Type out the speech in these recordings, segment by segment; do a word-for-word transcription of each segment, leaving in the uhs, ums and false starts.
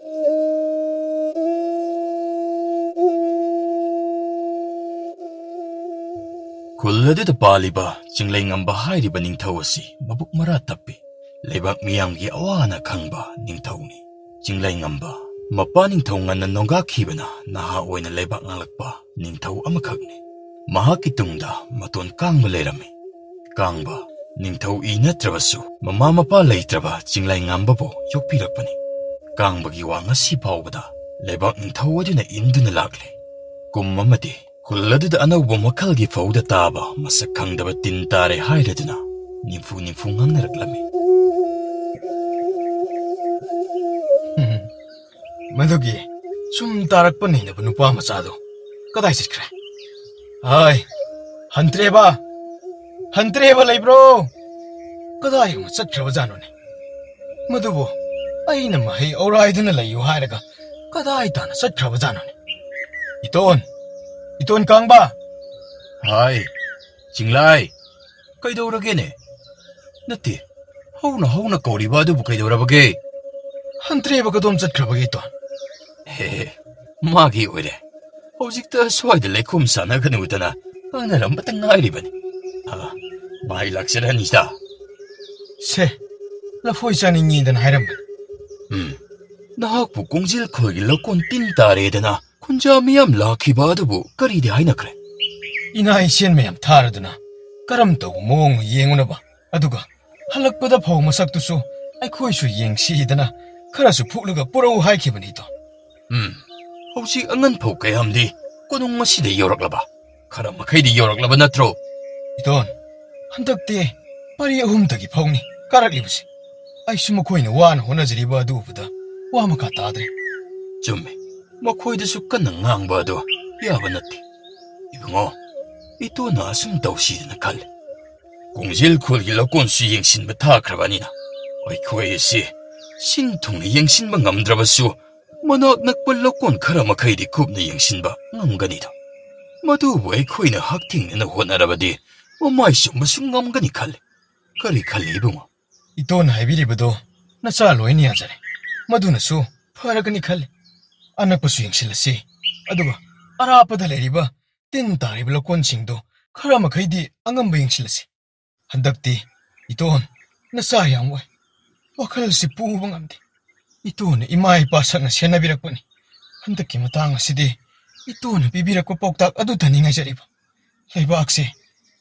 ꯈꯨꯜ ꯑꯗꯨꯗ ꯄꯥꯜꯂꯤꯕ ꯆꯤꯡꯂꯩꯉꯝꯕ ꯍꯥꯏꯔꯤꯕ ꯅꯤꯡꯊꯧ ꯑꯁꯤ ꯃꯕꯨꯛ ꯃꯔꯥ ꯇꯞꯄꯤ꯫ ꯂꯩꯕꯥꯛ ꯃꯤꯌꯥꯝꯒꯤ ꯑꯋꯥ ꯑꯅꯥ ꯈꯪꯕ ꯅꯤꯡꯊꯧꯅꯤ꯫ ꯆꯤꯡꯂꯩꯉꯝꯕ ꯃꯄꯥ ꯅꯤꯡꯊꯧ ꯉꯟꯅ ꯅꯣꯡꯒꯥꯈꯤꯕꯅ ꯅꯍꯥ ꯑꯣꯏꯅ ꯂꯩꯕꯥꯛ ꯉꯥꯛꯂꯛꯄ ꯅꯤꯡꯊꯧ ꯑꯃꯈꯛꯅꯤ꯫ ꯃꯍꯥꯛꯀꯤ ꯇꯨꯡꯗ ꯃꯇꯣꯟ ꯀꯥꯡꯕ ꯂꯩꯔꯝꯃꯤ꯫ ꯀꯥꯡꯕ ꯅꯤꯡꯊꯧ ꯏ ꯅꯠꯇ꯭ꯔꯕꯁꯨ ꯃꯃꯥ ꯃꯄꯥ ꯂꯩꯇ꯭ꯔꯕ ꯆꯤꯡꯂꯩꯉꯝꯕꯕꯨ ꯌꯣꯛꯄꯤꯔꯛꯄꯅꯤ꯫ ꯀꯥꯡꯕꯒꯤ ꯋꯥ ꯉꯁꯤ ꯐꯥꯎꯕꯗ ꯂꯩꯕꯥꯛ ꯅꯤꯡꯊꯧ ꯑꯗꯨꯅ ꯏꯟꯗꯨꯅ ꯂꯥꯛꯂꯤ꯫ ꯀꯨꯝ ꯑꯃꯗꯤ ꯈꯨꯜ ꯑꯗꯨꯗ ꯑꯅꯧꯕ ꯃꯈꯜꯒꯤ ꯐꯧꯗ ꯇꯥꯕ ꯃꯁꯛ ꯈꯪꯗꯕ ꯇꯤꯟ ꯇꯥꯔꯦ ꯍꯥꯏꯔꯗꯨꯅ ꯅꯤꯝꯐꯨ ꯅꯤꯝꯐꯨ ꯉꯥꯡꯅꯔꯛꯂꯝꯃꯤ꯫ ꯎꯝ, ꯃꯗꯨꯒꯤ ꯁꯨꯝ ꯇꯥꯔꯛꯄ ꯅꯩꯅꯕ ꯅꯨꯄꯥ ꯃꯆꯥꯗꯣ ꯀꯗꯥꯏ ꯆꯠꯈ꯭ꯔꯦ? ꯍꯥꯏ, ꯍꯟꯇ꯭ꯔꯦꯕ, ꯍꯟꯇ꯭ꯔꯦꯕ ꯂꯩꯕ꯭ꯔꯣ? ꯀꯗꯥꯏ ꯑꯃ ꯆꯠꯈ꯭ꯔꯕꯖꯥꯠꯅꯣꯅꯦ? ꯃꯗꯨꯕꯨ ꯑꯩꯅ ꯃꯍꯩ ꯑꯧꯔꯥꯏꯗꯨꯅ ꯂꯩꯌꯨ ꯍꯥꯏꯔꯒ ꯀꯗꯥꯏ ꯇꯥꯅ ꯆꯠꯈ꯭ꯔꯕꯖꯥꯠꯅꯣꯅꯦ? ꯏꯇꯣꯟ, ꯏꯇꯣꯟ ꯀꯥꯡꯕ! ꯍꯥꯏ, ꯆꯤꯡꯂꯥꯏ, ꯀꯩꯗꯧꯔꯒꯦꯅꯦ? ꯅꯠꯇꯦ, ꯍꯧꯅ ꯍꯧꯅ ꯀꯧꯔꯤꯕ ꯑꯗꯨꯕꯨ ꯀꯩꯗꯧꯔꯕꯒꯦ? ꯍꯟꯇ꯭ꯔꯦꯕ ꯀꯗꯣꯝ ꯆꯠꯈ꯭ꯔꯕꯒꯦ, ꯏꯇꯣꯟ? ꯍꯦ, ꯃꯥꯒꯤ ꯑꯣꯏꯔꯦ꯫ ꯍꯧꯖꯤꯛꯇ ꯁ꯭ꯋꯥꯏꯗ ꯂꯩꯈꯣꯝ ꯁꯥꯟꯅꯒꯅꯨꯗꯅ ꯉꯥꯡꯅꯔꯝꯕꯇ ꯉꯥꯏꯔꯤꯕꯅꯤ꯫ ꯑ, ꯃꯍꯩ ꯂꯥꯛꯆꯔꯅꯤꯗ꯫ ꯁꯦ, ꯂꯐꯣꯏ ꯆꯥꯅꯤꯡꯉꯤꯗꯅ ꯍꯥꯏꯔꯝꯕꯅꯤ꯫ ꯎꯝ, ꯅꯍꯥꯛꯄꯨ ꯀꯣꯡꯖꯤꯜ ꯈꯣꯏꯒꯤ ꯂꯧꯀꯣꯟ ꯇꯤꯟ ꯇꯥꯔꯦꯗꯅ ꯈꯨꯟꯖꯥ ꯃꯤꯌꯥꯝ ꯂꯥꯛꯈꯤꯕ ꯑꯗꯨꯕꯨ ꯀꯔꯤꯗꯤ ꯍꯥꯏꯅꯈ꯭ꯔꯦ? ꯏꯅꯥ ꯏꯁꯦꯟ ꯃꯌꯥꯝ ꯊꯥꯔꯗꯨꯅ ꯀꯔꯝ ꯇꯧꯕ ꯃꯑꯣꯡꯅꯣ ꯌꯦꯡꯉꯨꯅꯕ, ꯑꯗꯨꯒ ꯍꯜꯂꯛꯄꯗ ꯐꯧ ꯃꯁꯛꯇꯨꯁꯨ ꯑꯩꯈꯣꯏꯁꯨ ꯌꯦꯡꯁꯤꯗꯅ ꯈꯔꯁꯨ ꯐꯨꯛꯂꯒ ꯄꯨꯔꯛꯎ ꯍꯥꯏꯈꯤꯕꯅꯤꯗꯣ꯫ ꯎꯝ, ꯍꯧꯖꯤꯛ ꯑꯉꯟ ꯐꯧ ꯀꯌꯥꯝꯗꯤ ꯀꯣꯅꯨꯡ ꯑꯁꯤꯗ ꯌꯧꯔꯛꯂꯕ? ꯈꯔ ꯃꯈꯩꯗꯤ ꯌꯧꯔꯛꯂꯕ ꯅꯠꯇ꯭ꯔꯣ? ꯏꯇꯣꯟ, ꯍꯟꯗꯛꯇꯤ ꯄꯔꯤ ꯑꯍꯨꯝꯗꯒꯤ ꯐꯧꯅꯤ ꯀꯥꯔꯛꯂꯤꯕꯁꯤ꯫ ꯑꯩꯁꯨ ꯃꯈꯣꯏꯅ ꯋꯥꯅ ꯍꯣꯠꯅꯖꯔꯤꯕ ꯑꯗꯨ ꯎꯕꯗ ꯋꯥ ꯃꯈꯥ ꯇꯥꯗ꯭ꯔꯦ꯫ ꯆꯨꯝꯃꯦ, ꯃꯈꯣꯏꯗꯁꯨ ꯀꯟꯅ ꯉꯥꯡꯕ ꯑꯗꯨ ꯌꯥꯕ ꯅꯠꯇꯦ꯫ ꯏꯕꯨꯡꯉꯣ, ꯏꯇꯣꯟꯅ ꯑꯁꯨꯝ ꯇꯧꯁꯤꯗꯅ ꯈꯜꯂꯤ꯫ ꯀꯣꯡꯖꯦꯜ ꯈꯨꯜꯒꯤ ꯂꯧꯀꯣꯟꯁꯨ ꯌꯦꯡꯁꯤꯟꯕ ꯊꯥꯈ꯭ꯔꯕꯅꯤꯅ ꯑꯩꯈꯣꯏ ꯑꯁꯤ ꯁꯤꯟ ꯊꯨꯡꯅ ꯌꯦꯡꯁꯤꯟꯕ ꯉꯝꯗ꯭ꯔꯕꯁꯨ ꯃꯅꯥꯛ ꯅꯛꯄ ꯂꯧꯀꯣꯟ ꯈꯔ ꯃꯈꯩꯗꯤ ꯀꯨꯞꯅ ꯌꯦꯡꯁꯤꯟꯕ ꯉꯝꯒꯅꯤꯗ꯫ ꯃꯗꯨꯕꯨ ꯑꯩꯈꯣꯏꯅ ꯍꯛꯊꯦꯡꯅꯅ ꯍꯣꯠꯅꯔꯕꯗꯤ ꯃꯃꯥꯏ ꯆꯨꯝꯕꯁꯨ ꯉꯝꯒꯅꯤ ꯈꯜꯂꯤ꯫ ꯀꯔꯤ ꯈꯜꯂꯤ ꯏꯕꯨꯡꯉꯣ? ꯏꯇꯣꯟꯅ ꯍꯥꯏꯕꯤꯔꯤꯕꯗꯣ ꯅꯆꯥ ꯂꯣꯏꯅ ꯌꯥꯖꯔꯦ꯫ ꯃꯗꯨꯅꯁꯨ ꯐꯔꯒꯅꯤ ꯈꯜꯂꯤ꯫ ꯑꯅꯛꯄꯁꯨ ꯌꯦꯡꯁꯤꯜꯂꯁꯤ, ꯑꯗꯨꯒ ꯑꯔꯥꯞꯄꯗ ꯂꯩꯔꯤꯕ ꯇꯤꯟ ꯇꯥꯔꯤꯕ ꯂꯧꯀꯣꯟꯁꯤꯡꯗꯣ ꯈꯔ ꯃꯈꯩꯗꯤ ꯑꯉꯝꯕ ꯌꯦꯡꯁꯤꯜꯂꯁꯤ꯫ ꯍꯟꯗꯛꯇꯤ ꯏꯇꯣꯟ, ꯅꯆꯥ ꯌꯥꯝ ꯋꯥꯏ꯫ ꯋꯥꯈꯜꯁꯤ ꯄꯨꯕ ꯉꯝꯗꯦ꯫ ꯏꯇꯣꯟꯅ ꯏꯃꯥ ꯏꯄꯥ ꯁꯛꯅ ꯁꯦꯟꯅꯕꯤꯔꯛꯄꯅꯤ꯫ ꯍꯟꯗꯛꯀꯤ ꯃꯇꯥꯡ ꯑꯁꯤꯗꯤ ꯏꯇꯣꯟꯅ ꯄꯤꯕꯤꯔꯛꯄ ꯄꯥꯎꯇꯥꯛ ꯑꯗꯨꯇꯅꯤ ꯉꯥꯏꯖꯔꯤꯕ꯫ ꯂꯩꯕꯥꯛꯁꯦ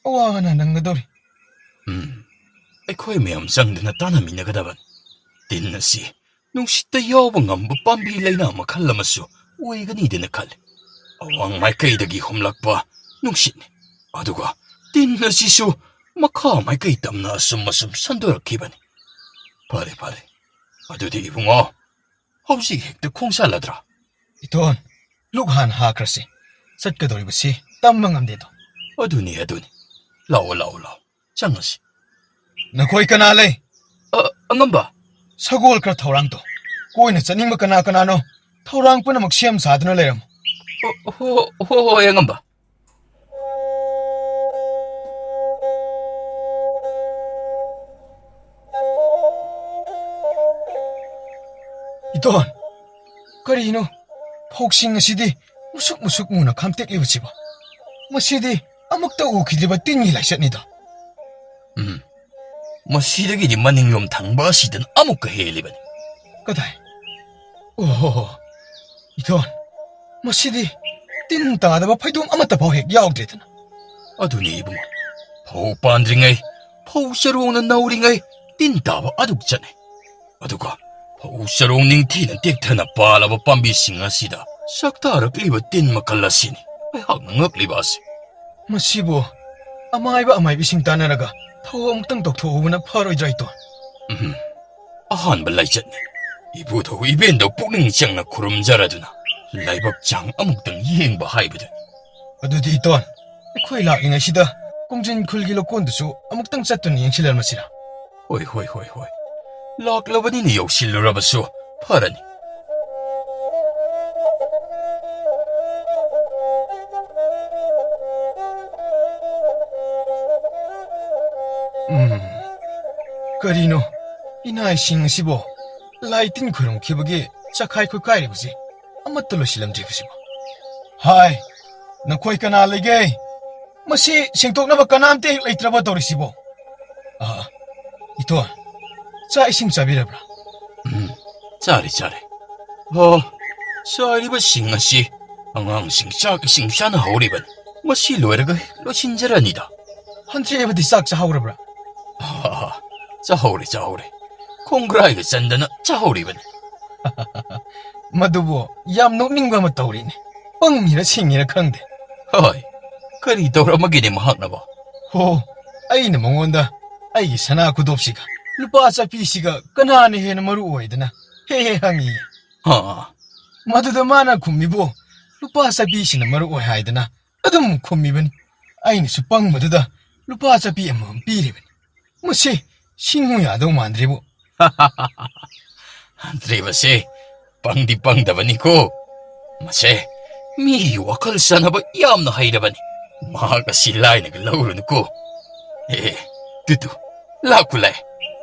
ꯑꯋꯥ ꯑꯅꯥ ꯅꯪꯒꯗꯧꯔꯤ꯫ ꯎꯝ, ꯑꯩꯈꯣꯏ ꯃꯌꯥꯝ ꯆꯪꯗꯨꯅ ꯇꯥꯟꯅꯃꯤꯟꯅꯒꯗꯕꯅꯤ꯫ ꯇꯤꯟ ꯑꯁꯤ ꯅꯨꯡꯁꯤꯠꯇ ꯌꯥꯎꯕ ꯉꯝꯕ ꯄꯥꯝꯕꯤ ꯂꯩꯅꯥ ꯃꯈꯜ ꯑꯃꯁꯨ ꯑꯣꯏꯒꯅꯤꯗꯅ ꯈꯜꯂꯤ꯫ ꯑꯋꯥꯡ ꯃꯥꯏꯀꯩꯗꯒꯤ ꯍꯨꯝꯂꯛꯄ ꯅꯨꯡꯁꯤꯠꯅꯤ꯫ ꯑꯗꯨꯒ ꯇꯤꯟ ꯑꯁꯤꯁꯨ ꯃꯈꯥ ꯃꯥꯏꯀꯩ ꯇꯝꯅ ꯑꯁꯨꯝ ꯑꯁꯨꯝ ꯁꯟꯗꯣꯔꯛꯈꯤꯕꯅꯤ꯫ ꯐꯔꯦ, ꯐꯔꯦ꯫ ꯑꯗꯨꯗꯤ ꯏꯕꯨꯡꯉꯣ, ꯍꯧꯖꯤꯛ ꯍꯦꯛꯇ ꯈꯣꯡꯁꯥꯜꯂꯗ꯭ꯔꯥ? ꯏꯇꯣꯟ, ꯂꯨꯛ ꯍꯥꯟꯅ ꯍꯥꯈ꯭ꯔꯁꯤ꯫ ꯆꯠꯀꯗꯧꯔꯤꯕꯁꯤ ꯇꯝꯕ ꯉꯝꯗꯦꯗꯣ꯫ ꯑꯗꯨꯅꯤ, ꯑꯗꯨꯅꯤ꯫ ꯂꯥꯛꯑꯣ, ꯂꯥꯛꯑꯣ, ꯂꯥꯛꯑꯣ꯫ ꯆꯪꯉꯁꯤ꯫ ꯅꯈꯣꯏ ꯀꯅꯥ ꯂꯩ? ꯑ, ꯑꯉꯝꯕ꯫ ꯁꯒꯣꯜ ꯈꯔ ꯊꯧꯔꯥꯡ ꯇꯧ꯫ ꯀꯣꯏꯅ ꯆꯠꯅꯤꯡꯕ ꯀꯅꯥ ꯀꯅꯥꯅꯣ? ꯊꯧꯔꯥꯡ ꯄꯨꯝꯅꯃꯛ ꯁꯦꯝ ꯁꯥꯗꯨꯅ ꯂꯩꯔꯝꯃꯨ꯫ ꯑꯣ, ꯍꯣ-, ꯍꯣ-, ꯍꯣꯏ, ꯑꯉꯝꯕ꯫ ꯏꯇꯣꯟ, ꯀꯔꯤꯅꯣ? ꯐꯧꯁꯤꯡ ꯑꯁꯤꯗꯤ ꯃꯨꯁꯨꯛ ꯃꯨꯁꯨꯛ ꯃꯨꯅ ꯈꯥꯝꯇꯦꯛꯂꯤꯕꯁꯤꯕꯣ? ꯃꯁꯤꯗꯤ ꯑꯃꯨꯛꯇ ꯎꯈꯤꯗ꯭ꯔꯤꯕ ꯇꯤꯟꯒꯤ ꯂꯥꯏꯆꯠꯅꯤꯗꯣ꯫ ꯎꯝ, ꯃꯁꯤꯗꯒꯤꯗꯤ ꯃꯅꯤꯡꯂꯣꯝ ꯊꯪꯕ ꯑꯁꯤꯗꯅ ꯑꯃꯨꯛꯀ ꯍꯦꯜꯂꯤꯕꯅꯤ꯫ ꯀꯗꯥꯏ? ꯑꯣꯍꯣ, ꯏꯊꯣꯟ, ꯃꯁꯤꯗꯤ ꯇꯤꯟ ꯇꯥꯗꯕ ꯐꯩꯗꯣꯝ ꯑꯃꯠꯇ ꯐꯥꯎ ꯍꯦꯛ ꯌꯥꯎꯗ꯭ꯔꯦꯗꯅ꯫ ꯑꯗꯨꯅꯤ ꯏꯕꯨꯡꯉꯣ, ꯐꯧ ꯄꯥꯟꯗ꯭ꯔꯤꯉꯩ ꯐꯧ ꯆꯔꯣꯡꯅ ꯅꯧꯔꯤꯉꯩ ꯇꯤꯟ ꯇꯥꯕ ꯑꯗꯨꯛ ꯆꯠꯅꯩ꯫ ꯑꯗꯨꯒ ꯐꯧ ꯆꯔꯣꯡ ꯅꯤꯡꯊꯤꯅ ꯇꯦꯛꯊꯅ ꯄꯥꯜꯂꯕ ꯄꯥꯝꯕꯤꯁꯤꯡ ꯑꯁꯤꯗ ꯁꯛꯇꯥꯔꯛꯂꯤꯕ ꯇꯤꯟ ꯃꯈꯜ ꯑꯁꯤꯅꯤ ꯑꯩꯍꯥꯛꯅ ꯉꯛꯂꯤꯕ ꯑꯁꯤ꯫ ꯃꯁꯤꯕꯨ ꯑꯃꯥꯏꯕ ꯑꯃꯥꯏꯕꯤꯁꯤꯡ ꯇꯥꯟꯅꯔꯒ ꯊꯧ ꯑꯃꯨꯛꯇꯪ ꯇꯧꯊꯣꯛꯍꯧꯕꯅ ꯐꯔꯣꯏꯗ꯭ꯔꯥ, ꯏꯇꯣꯟ? ꯎꯝ, ꯑꯍꯥꯟꯕ ꯂꯥꯏꯆꯠꯅꯤ꯫ ꯏꯄꯨꯊꯧ ꯏꯕꯦꯟꯗꯧ ꯄꯨꯛꯅꯤꯡ ꯆꯪꯅ ꯈꯨꯔꯨꯝꯖꯔꯗꯨꯅ ꯂꯥꯏꯕꯛ ꯆꯥꯡ ꯑꯃꯨꯛꯇꯪ ꯌꯦꯡꯕ ꯍꯥꯏꯕꯗꯨꯅꯤ꯫ ꯑꯗꯨꯗꯤ ꯏꯇꯣꯟ, ꯑꯩꯈꯣꯏ ꯂꯥꯛꯂꯤꯉꯩꯁꯤꯗ ꯀꯣꯡꯖꯤꯟ ꯈꯨꯜꯒꯤ ꯂꯧꯀꯣꯟꯗꯨꯁꯨ ꯑꯃꯨꯛꯇꯪ ꯆꯠꯇꯨꯅ ꯌꯦꯡꯁꯤꯜꯂꯝꯃꯁꯤꯔꯥ? ꯍꯣꯏ, ꯍꯣꯏ, ꯍꯣꯏ, ꯍꯣꯏ꯫ ꯂꯥꯛꯂꯕꯅꯤꯅ ꯌꯧꯁꯤꯜꯂꯨꯔꯕꯁꯨ ꯐꯔꯅꯤ꯫ ꯎꯝ, ꯀꯔꯤꯅꯣ? ꯏꯅꯥꯏꯁꯤꯡ ꯑꯁꯤꯕꯨ ꯂꯥꯏ ꯇꯤꯟ ꯈꯨꯔꯨꯝꯈꯤꯕꯒꯤ ꯆꯈꯥꯏ ꯈꯨꯠꯀꯥꯏꯔꯤꯕꯁꯤ ꯑꯃꯠꯇ ꯂꯣꯏꯁꯤꯜꯂꯝꯗ꯭ꯔꯤꯕꯁꯤꯕꯣ? ꯍꯥꯏ, ꯅꯈꯣꯏ ꯀꯅꯥ ꯂꯩꯒꯦ? ꯃꯁꯤ ꯁꯦꯡꯗꯣꯛꯅꯕ ꯀꯅꯥꯝꯇ ꯍꯦꯛ ꯂꯩꯇ꯭ꯔꯕ ꯇꯧꯔꯤꯁꯤꯕꯣ? ꯑꯥ, ꯏꯇꯣꯟ, ꯆꯥꯛ ꯏꯁꯤꯡ ꯆꯥꯕꯤꯔꯕ꯭ꯔꯥ? ꯎꯝ, ꯆꯥꯔꯦ, ꯆꯥꯔꯦ꯫ ꯑꯣ, ꯆꯥꯔꯤꯕꯁꯤꯡ ꯑꯁꯤ ꯑꯉꯥꯡꯁꯤꯡ ꯆꯥꯛ ꯏꯁꯤꯡ ꯆꯥꯅꯍꯧꯔꯤꯕꯅꯤ꯫ ꯃꯁꯤ ꯂꯣꯏꯔꯒ ꯍꯦꯛ ꯂꯣꯏꯁꯤꯟꯖꯔꯅꯤꯗ꯫ ꯍꯟꯗ꯭ꯔꯦꯕꯗꯤ ꯆꯥꯛ ꯆꯥꯍꯧꯔꯕ꯭ꯔꯥ? ꯑꯥ, ꯆꯥꯍꯧꯔꯦ, ꯆꯥꯍꯧꯔꯦ꯫ ꯈꯣꯡꯒ꯭ꯔꯥꯏꯒ ꯆꯟꯗꯅ ꯆꯥꯍꯧꯔꯤꯕꯅꯤ꯫ ꯃꯗꯨꯕꯨ ꯌꯥꯝ ꯅꯣꯛꯅꯤꯡꯕ ꯑꯃ ꯇꯧꯔꯤꯅꯦ꯫ ꯄꯪꯉꯤꯔ ꯁꯤꯡꯉꯤꯔ ꯈꯪꯗꯦ꯫ ꯍꯣꯏ, ꯀꯔꯤ ꯇꯧꯔꯝꯃꯒꯦꯅꯦ ꯃꯍꯥꯛꯅꯕꯣ? ꯍꯣ, ꯑꯩꯅ ꯃꯉꯣꯟꯗ ꯑꯩꯒꯤ ꯁꯅꯥ ꯈꯨꯗꯣꯞꯁꯤꯒ ꯂꯨꯄꯥ ꯆꯠꯄꯤꯁꯤꯒ ꯀꯅꯥꯅ ꯍꯦꯟꯅ ꯃꯔꯨ ꯑꯣꯏꯗꯅ ꯍꯦꯛ ꯍꯦꯛ ꯍꯪꯉꯤ꯫ ꯑꯥ꯫ ꯃꯗꯨꯗ ꯃꯥꯅ ꯈꯨꯝꯃꯤꯕꯨ, "ꯂꯨꯄꯥ ꯆꯠꯄꯤꯁꯤꯅ ꯃꯔꯨ ꯑꯣꯏ" ꯍꯥꯏꯗꯅ ꯑꯗꯨꯝ ꯈꯨꯝꯃꯤꯕꯅꯤ꯫ ꯑꯩꯅꯁꯨ ꯄꯪꯕꯗꯨꯗ ꯂꯨꯄꯥ ꯆꯠꯄꯤ ꯑꯃꯃꯝ ꯄꯤꯔꯤꯕꯅꯤ꯫ ꯃꯁꯤ ꯁꯤꯡꯉꯨ ꯌꯥꯗꯧ ꯃꯥꯟꯗ꯭ꯔꯦꯕꯨ꯫ ꯍꯟꯗ꯭ꯔꯦꯕꯁꯦ ꯄꯪꯗꯤ ꯄꯪꯗꯕꯅꯤꯀꯣ꯫ ꯃꯁꯦ ꯃꯤꯒꯤ ꯋꯥꯈꯜ ꯁꯥꯟꯅꯕ ꯌꯥꯝꯅ ꯍꯩꯔꯕꯅꯤ꯫ ꯃꯍꯥꯛ ꯑꯁꯤ ꯂꯥꯏꯅꯒ ꯂꯧꯔꯨꯅꯨꯀꯣ꯫ ꯑꯦ, ꯇꯨ, ꯇꯨ, ꯂꯥꯛꯄꯨ ꯂꯥꯛꯑꯦ꯫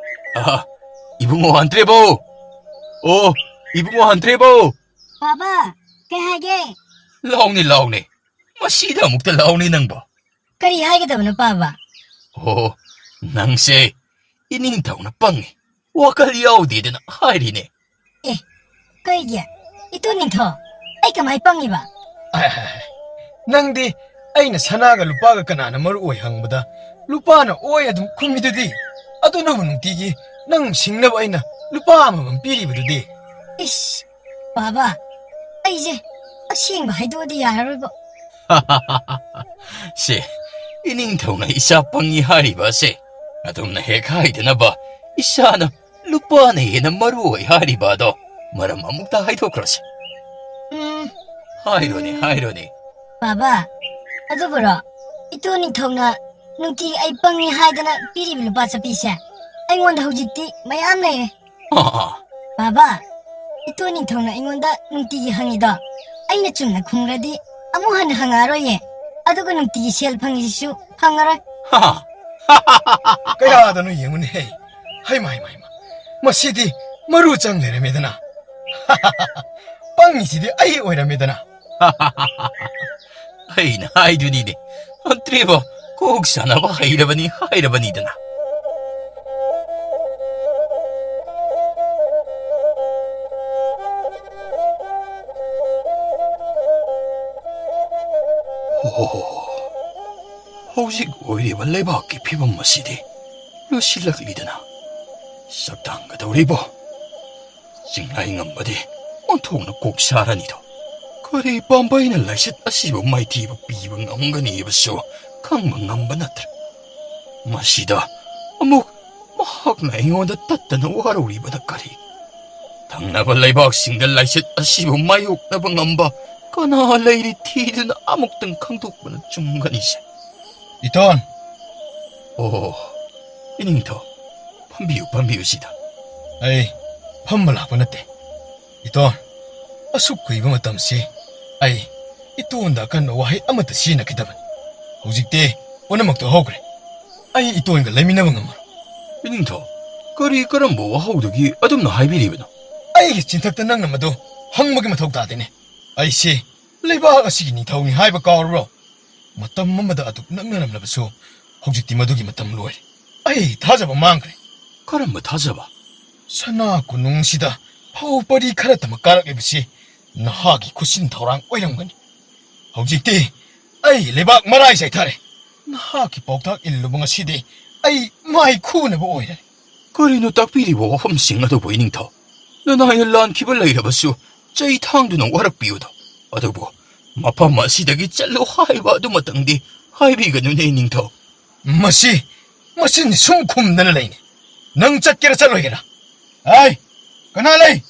ꯑꯍꯥ, ꯏꯕꯨꯡꯉꯣ ꯍꯟꯗ꯭ꯔꯦꯕꯣ꯫ ꯑꯣ, ꯏꯕꯨꯡꯉꯣ ꯍꯟꯗ꯭ꯔꯦꯕꯣ꯫ ꯕꯥꯕꯥ, ꯀꯩ ꯍꯥꯏꯒꯦ? ꯂꯥꯎꯅꯦ, ꯂꯥꯎꯅꯦ꯫ ꯃꯁꯤꯗ ꯑꯃꯨꯛꯇ ꯂꯥꯎꯅꯦ ꯅꯪꯕꯣ꯫ ꯀꯔꯤ ꯍꯥꯏꯒꯗꯕꯅꯣ, ꯄꯥꯕ? ꯑꯣ, ꯅꯪꯁꯦ ꯏꯅꯤꯡꯊꯧꯅ ꯄꯪꯉꯤ, ꯋꯥꯈꯜ ꯌꯥꯎꯗꯦꯗꯅ ꯍꯥꯏꯔꯤꯅꯦ꯫ ꯑꯦ, ꯀꯩꯒꯤ? ꯏꯇꯨ ꯅꯤꯡꯊꯧ, ꯑꯩ ꯀꯃꯥꯏ ꯄꯪꯉꯤꯕ? ꯑꯦ, ꯅꯪꯗꯤ ꯑꯩꯅ ꯁꯅꯥꯒ ꯂꯨꯄꯥꯒ ꯀꯅꯥꯅ ꯃꯔꯨ ꯑꯣꯏ ꯍꯪꯕꯗ, ꯂꯨꯄꯥꯅ ꯑꯣꯏ ꯑꯗꯨꯝ ꯈꯨꯝꯃꯤꯗꯨꯗꯤ꯫ ꯑꯗꯨꯅꯕꯨ ꯅꯨꯡꯇꯤꯒꯤ ꯅꯪ ꯁꯤꯡꯅꯕ ꯑꯩꯅ ꯂꯨꯄꯥ ꯑꯃꯃꯝ ꯄꯤꯔꯤꯕꯗꯨꯗꯤ꯫ ꯏꯁ, ꯄꯥꯕ, ꯑꯩꯁꯦ ꯑꯁꯦꯡꯕ ꯍꯥꯏꯗꯣꯛꯑꯗꯤ ꯌꯥꯔꯔꯣꯏꯕ꯫ ꯁꯦ, ꯏꯅꯤꯡꯊꯧꯅ ꯏꯆꯥ ꯄꯪꯉꯤ ꯍꯥꯏꯔꯤꯕ ꯑꯁꯦ ꯑꯗꯨꯝꯅ ꯍꯦꯛ ꯍꯥꯏꯗꯅꯕ ꯏꯆꯥꯅ ꯂꯨꯄꯥꯅ ꯍꯦꯟꯅ ꯃꯔꯨ ꯑꯣꯏ ꯍꯥꯏꯔꯤꯕ ꯑꯗꯣ ꯃꯔꯝ ꯑꯃꯨꯛꯇ ꯍꯥꯏꯗꯣꯛꯈ꯭ꯔꯁꯤ꯫ ꯎꯝ꯫ ꯍꯥꯏꯔꯣꯅꯦ, ꯎꯝ꯫ ꯍꯥꯏꯔꯣꯅꯦ꯫ ꯕꯥꯕꯥ, ꯑꯗꯨꯕꯨꯔꯣ, ꯏꯇꯨ ꯅꯤꯡꯊꯧꯅ ꯅꯨꯡꯇꯤꯒꯤ ꯑꯩ ꯄꯪꯉꯤ ꯍꯥꯏꯗꯅ ꯄꯤꯔꯤꯕ ꯂꯨꯄꯥ ꯆꯠꯄꯤꯁꯦ ꯑꯩꯉꯣꯟꯗ ꯍꯧꯖꯤꯛꯇꯤ ꯃꯌꯥꯝ ꯂꯩꯔꯦ꯫ ꯑꯥ, ꯑꯥ꯫ ꯕꯥꯕꯥ, ꯏꯇꯨ ꯅꯤꯡꯊꯧꯅ ꯑꯩꯉꯣꯟꯗ ꯅꯨꯡꯇꯤꯒꯤ ꯍꯪꯉꯤꯗꯣ, ꯑꯩꯅ ꯆꯨꯝꯅ ꯈꯨꯝꯈ꯭ꯔꯗꯤ ꯑꯃꯨꯛ ꯍꯟꯅ ꯍꯪꯉꯛꯑꯔꯣꯏꯌꯦ꯫ ꯑꯗꯨꯒ ꯅꯨꯡꯇꯤꯒꯤ ꯁꯦꯜ ꯐꯪꯉꯤꯁꯤꯁꯨ ꯐꯪꯉꯔꯣꯏ꯫ ꯍꯥ? ꯀꯌꯥꯗꯅꯣ ꯌꯦꯡꯉꯨꯅꯦꯍꯦ꯫ ꯍꯩꯃ, ꯍꯩꯃ, ꯍꯩꯃ꯫ ꯃꯁꯤꯗꯤ ꯃꯔꯨ ꯆꯪ ꯂꯩꯔꯝꯃꯦꯗꯅ꯫ ꯄꯪꯉꯤꯁꯤꯗꯤ ꯑꯩ ꯑꯣꯏꯔꯝꯃꯦꯗꯅ꯫ ꯑꯩꯅ ꯍꯥꯏꯗꯨꯅꯤꯅꯦ, ꯃꯟꯇ꯭ꯔꯤꯕꯨ ꯀꯣꯛ ꯁꯥꯟꯅꯕ ꯍꯩꯔꯕꯅꯤ ꯍꯥꯏꯔꯕꯅꯤꯗꯅ꯫ ꯑꯣ, ꯍꯧꯖꯤꯛ ꯑꯣꯏꯔꯤꯕ ꯂꯩꯕꯥꯛꯀꯤ ꯐꯤꯕꯝ ꯑꯁꯤꯗꯤ ꯂꯣꯏꯁꯤꯜꯂꯛꯂꯤꯗꯅ꯫ ꯁꯛꯇꯥꯡꯒꯗꯧꯔꯤꯕꯣ? ꯆꯤꯡꯂꯥꯏ ꯉꯝꯕꯗꯤ ꯑꯣꯟꯊꯣꯛꯅ ꯀꯣꯛ ꯁꯥꯔꯅꯤꯗꯣ꯫ ꯀꯔꯤ ꯄꯥꯝꯕꯩꯅ ꯂꯥꯏꯆꯠ ꯑꯁꯤꯕꯨ ꯃꯥꯏꯊꯤꯕ ꯄꯤꯕ ꯉꯝꯒꯅꯤ ꯍꯥꯏꯕꯁꯨ ꯈꯪꯕ ꯉꯝꯕ ꯅꯠꯇ꯭ꯔꯦ꯫ ꯃꯁꯤꯗ ꯑꯃꯨꯛ ꯃꯍꯥꯛꯅ ꯑꯩꯉꯣꯟꯗ ꯇꯠꯇꯅ ꯋꯥꯔꯧꯔꯤꯕꯅ ꯀꯔꯤ? ꯊꯪꯅꯕ ꯂꯩꯕꯥꯛꯁꯤꯡꯗ ꯂꯥꯏꯆꯠ ꯑꯁꯤꯕꯨ ꯃꯥꯌꯣꯛꯅꯕ ꯉꯝꯕ ꯀꯅꯥ ꯂꯩꯔꯤ ꯊꯤꯗꯨꯅ ꯑꯃꯨꯛꯇꯪ ꯈꯪꯗꯣꯛꯄꯅ ꯆꯨꯝꯒꯅꯤꯁꯦ꯫ ꯏꯇꯣꯟ! ꯑꯣ, ꯏꯅꯤꯡꯊꯧ, ꯐꯝꯕꯤꯌꯨ, ꯐꯝꯕꯤꯌꯨ ꯁꯤꯗ꯫ ꯑꯩ ꯐꯝꯕ ꯂꯥꯛꯄ ꯅꯠꯇꯦ꯫ ꯏꯇꯣꯟ, ꯑꯁꯨꯛ ꯀꯨꯏꯕ ꯃꯇꯝꯁꯤ ꯑꯩ ꯏꯇꯣꯟꯗ ꯑꯀꯟꯕ ꯋꯥꯍꯩ ꯑꯃꯠꯇ ꯁꯤꯖꯤꯟꯅꯈꯤꯗꯕꯅꯤ꯫ ꯍꯧꯖꯤꯛꯇꯤ ꯄꯨꯝꯅꯃꯛꯇꯣ ꯍꯧꯈ꯭ꯔꯦ꯫ ꯑꯩ ꯏꯇꯣꯟꯒ ꯂꯩꯃꯤꯟꯅꯕ ꯉꯝꯃꯔꯣꯏ꯫ ꯏꯅꯤꯡꯊꯧ, ꯀꯔꯤ ꯀꯔꯝꯕ ꯋꯥꯍꯧꯗꯒꯤ ꯑꯗꯨꯝꯅ ꯍꯥꯏꯕꯤꯔꯤꯕꯅꯣ? ꯑꯩꯒꯤ ꯆꯤꯟꯊꯛꯇ ꯅꯪꯅ ꯃꯗꯨ ꯍꯪꯕꯒꯤ ꯃꯊꯧ ꯇꯥꯗꯦꯅꯦ꯫ ꯑꯩꯁꯤ ꯂꯩꯕꯥꯛ ꯑꯁꯤꯒꯤ ꯅꯤꯡꯊꯧꯅꯤ ꯍꯥꯏꯕ ꯀꯥꯎꯔꯕ꯭ꯔꯣ? ꯃꯇꯝ ꯑꯃꯗ ꯑꯗꯨꯛ ꯅꯛꯅꯔꯝꯂꯕꯁꯨ ꯍꯧꯖꯤꯛꯇꯤ ꯃꯗꯨꯒꯤ ꯃꯇꯝ ꯂꯣꯏꯔꯦ꯫ ꯑꯩ ꯊꯥꯖꯕ ꯃꯥꯡꯈ꯭ꯔꯦ꯫ ꯀꯔꯝꯕ ꯊꯥꯖꯕ? ꯁꯅꯥ ꯀꯣꯅꯨꯡꯁꯤꯗ ꯐꯧ ꯄꯔꯤ ꯈꯔꯇꯃꯛ ꯀꯥꯔꯛꯂꯤꯕꯁꯤ ꯅꯍꯥꯛꯀꯤ ꯈꯨꯠꯁꯤꯟ ꯊꯧꯔꯥꯡ ꯑꯣꯏꯔꯝꯒꯅꯤ꯫ ꯍꯧꯖꯤꯛꯇꯤ ꯑꯩ ꯂꯩꯕꯥꯛ ꯃꯔꯥꯏ ꯆꯥꯏꯊꯔꯦ꯫ ꯅꯍꯥꯛꯀꯤ ꯄꯥꯎꯇꯥꯛ ꯏꯜꯂꯨꯕ ꯉꯁꯤꯗꯤ ꯑꯩ ꯃꯥꯏ ꯈꯨꯅꯕ ꯑꯣꯏꯔꯦ꯫ ꯀꯔꯤꯅꯣ ꯇꯥꯛꯄꯤꯔꯤꯕ ꯋꯥꯐꯝꯁꯤꯡ ꯑꯗꯨꯕꯨ, ꯏꯅꯤꯡꯊꯧ? ꯅꯅꯥꯏꯅ ꯂꯥꯟꯈꯤꯕ ꯂꯩꯔꯕꯁꯨ ꯆꯩ ꯊꯥꯡꯗꯨꯅ ꯋꯥꯔꯛꯄꯤꯌꯨꯗꯣ꯫ ꯑꯗꯨꯕꯨ ꯃꯐꯝ ꯑꯁꯤꯗꯒꯤ ꯆꯠꯂꯨ ꯍꯥꯏꯕ ꯑꯗꯨꯃꯇꯪꯗꯤ ꯍꯥꯏꯕꯤꯒꯅꯨꯅꯦ, ꯏꯅꯤꯡꯊꯧ꯫ ꯃꯁꯤ ꯃꯆꯤꯟ ꯁꯨꯝ ꯈꯨꯝꯗꯅ ꯂꯩꯅꯤ꯫ ꯅꯪ ꯆꯠꯀꯦꯔꯥ ꯆꯠꯂꯣꯏꯒꯦꯔꯥ? ꯍꯥꯏ, ꯀꯅꯥ ꯂꯩ?